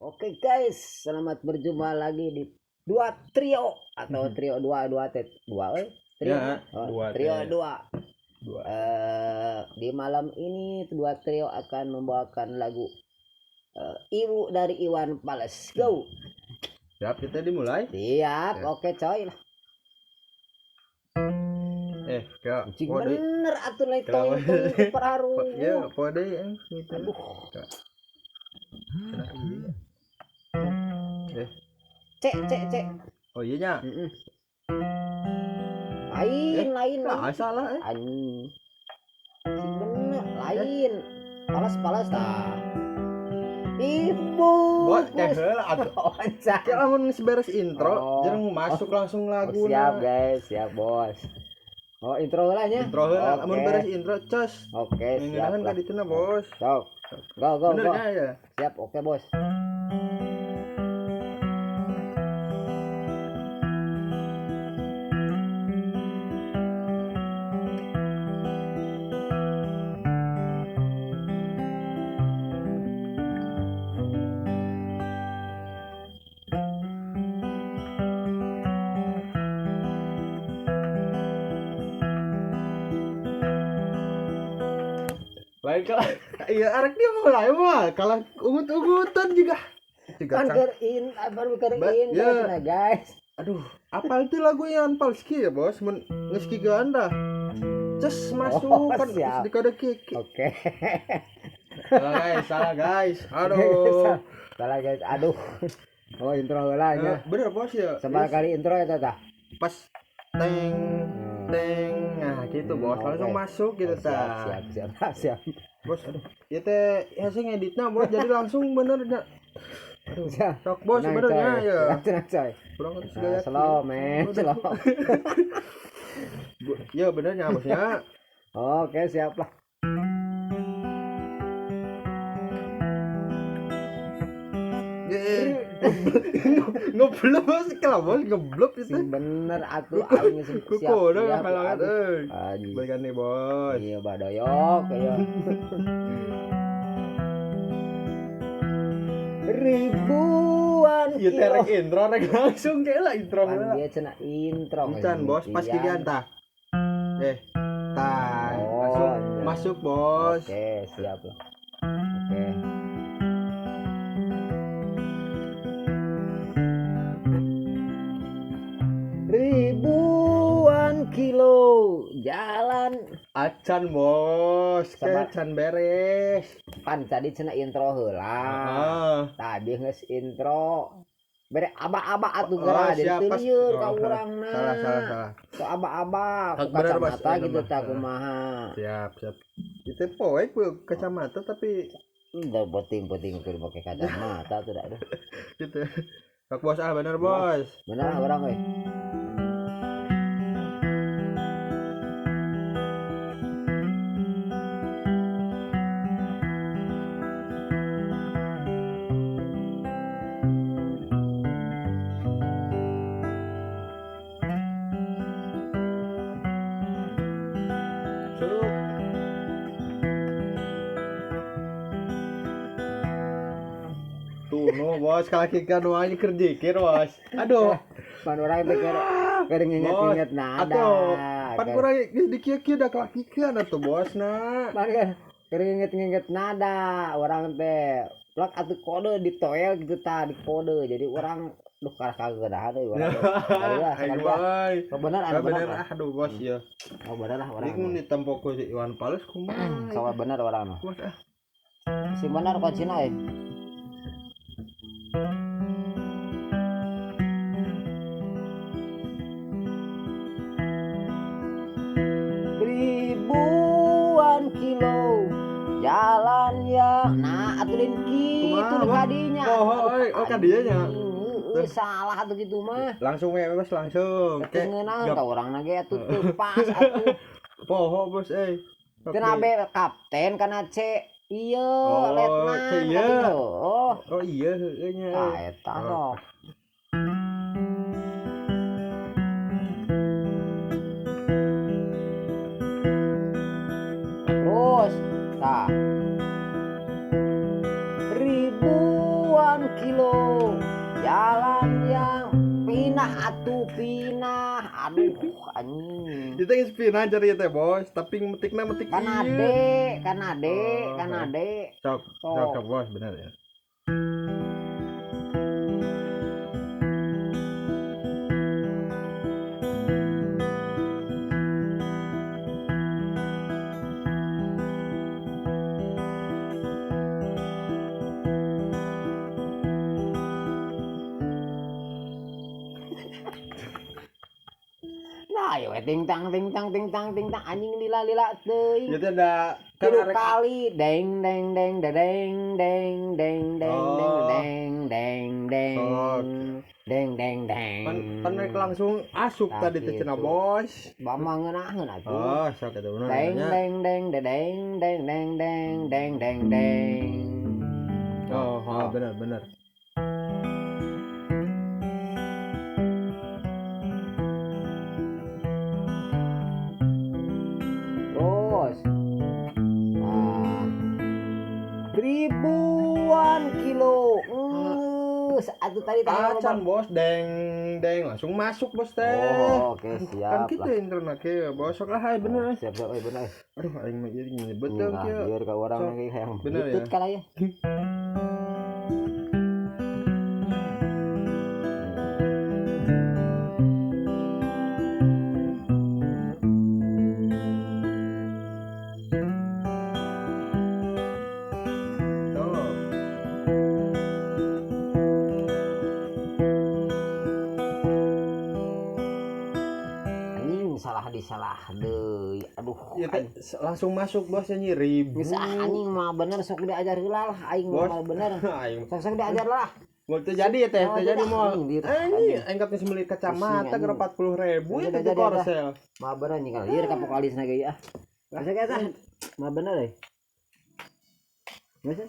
Oke guys, selamat berjumpa lagi di dua trio atau trio dua dua t dua trio Ya, oh, dua trio T. dua. Dua. Di malam ini dua trio akan membawakan lagu Ibu dari Iwan Fals. Go. Siap, kita dimulai. Siap, Ya. oke coy lah. Kak, Cing pode. bener atuh lain Kenapa? tong perharu. Ya, pode ya gitu. Aduh. Kak. Cenah iya. C C C. Oh iya nya. Mm-mm. Lain, lain, Nah, lain. salah eh. Anjing. Sing bener, lain. Palas-palas tah. Ibu. Bos, teh heula atuh. Wawancara. Kayak lamun geus beres intro, Oh. jeung masuk langsung Oh, lagu. siap guys, siap bos. Oh, intro heula nya. Intro heula, Oke. lamun beres intro cos. Oke, siap. Ngeuneuhan ka Lah. dituna, Bos. Sok. Go go Bener go. nya ya. Siap, oke bos. Lain kalah. Iya, arek dia mulai mah kalah ungut-ungutan juga. Juga Kan cang. keur in, baru keur Ba- in ya. cenah, guys. Aduh, apal tuh lagu yang Palski ya, Bos? Mun geus kieuan dah. Ces masuk Oh, kan siap. geus dikode kieu. Oke. Salah guys, salah guys. Aduh. Salah guys, aduh. Oh, intro heula nya. Bener bos ya. Sebar kali intro eta tah. Pas teng teng nah gitu bos Hmm, langsung oke. masuk gitu Oh, siap, tah. siap, siap, siap. Bos aduh. Ya teh hese ngeditna bos jadi langsung bener nya. Aduh. Siap. Sok bos Tenang, benernya coy. ya. Tenang, coy. Kurang harus Nah, gaya. slow, man, slow. Ya benernya bosnya. Oke, siap lah. Ngeblop bos kalau bos ngeblop itu. Sing bener atuh aing geus siap. Kuku udah siap, kalangan aduh. euy. Anjing. Balikan nih bos. Iya, badoyok iya. Ribuan Iya kilo. terek intro rek langsung kayak lah intro Pan heula. dia cenah intro. Encan bos pas Gantian. kikian tah. Tah Oh, langsung iya. masuk bos. Oke, siap lah. Oke. Ribuan kilo jalan Acan bos, Sama- kayak can beres. pan tadi cenah intro heula. Ah, Tadi geus intro. Bere aba-aba atuh Oh, geura jadi siap, teu pas. lieur ka Oh, urangna. salah salah salah. Ku aba-aba, ku Hak bener, Bos. kacamata Iya, gitu mah. tah kumaha. Siap siap. Itu poek bu kacamata tapi Udah penting-penting kudu pakai kacamata tuh dah. Aduh. gitu. Kak bos ah bener bos. Bener lah orang we. Sup. Tuh no bos kalau kita doanya kerja bos. Aduh. Pan orang teh keur nginget-nginget nada. Atau pan Keur- kurang geus dikieu-kieu da kalakikeun atuh bos na. Pan keur nginget-nginget nada orang teh. Plak atuh kode di toel gitu tah di kode. Jadi orang duh kalah kagedahan euy urang. teh. Sekali lah, Ayo sekali lah. boy. Oh, bener anu Ah, bener. bener ah aduh bos ya. Oh bener lah orang. Ini mun ditempo ku si Iwan Fals kumaha? Soal bener orang mah. Bos ah. Si bener kuncina euy. Ribuan kilo jalan ya nah aturin kitu Kumaha, di Bang? kadinya Oh, oh, oh, kadinya nya. Heeh, salah atuh kitu mah Langsung we bos langsung. teu Kayak ngeunah gap. ka urang na ge atuh teu pas atuh Poho bos eh. teu nabe kapten kana C iya Oh, letnan C iya. kadinya. Oh Oh iya heueuh nya. tah eta Oh. sok Terus tah ribuan kilo jalan yang pinah atuh pinah aduh anjing. Kita geus pinah cari teh bos, tapi metikna metik Kan ieu. ade, kan ade, Oh, kan ade. Sok, Sok. sok, sok bos, bener ya. Nah, ayo ting tang ting tang ting tang ting tang anjing lila lila teuing. Itu ada kan Tilu arek kali deng deng deng deng deng deng deng Oh. deng deng deng deng Sok. deng deng deng. Pan pan rek langsung asup Tah, tadi teh cenah gitu. bos. Bama ngeunaheun atuh. Oh, sok eta bener Deng nya. deng deng deng deng deng deng deng deng deng. Oh, oh, bener bener. Terus. Nah. Ribuan kilo. Geus atuh tadi teh Acan bos, deng deng langsung masuk bos teh. Oh, oke Kan siap kita lah. interna kieu bos, sok lah hai bener. Siap siap euy bener. Aduh aing mah jadi nyebut dong Nah, kieu. biar ka urang Sok. lagi hayang Bener butut ya. kala ya. Sok. Anjing salah disalah deui. Aduh. Ieu teh langsung masuk bos nyanyi ribu. Geus ah anjing mah bener sok diajar heula lah aing Bos. mah bener. Aing Sok sok diajar lah. mau teu jadi ya teh, Oh, teu jadi tidak. moal. Anjing, lieur. Anjing, aing kat geus meuli kacamata Pusing, gara 40.000 Jadi, ya teh jadi, korsel. Mah bener anjing kalau ieu ka vokalisna ge ah. Geus eta mah bener euy. Geus.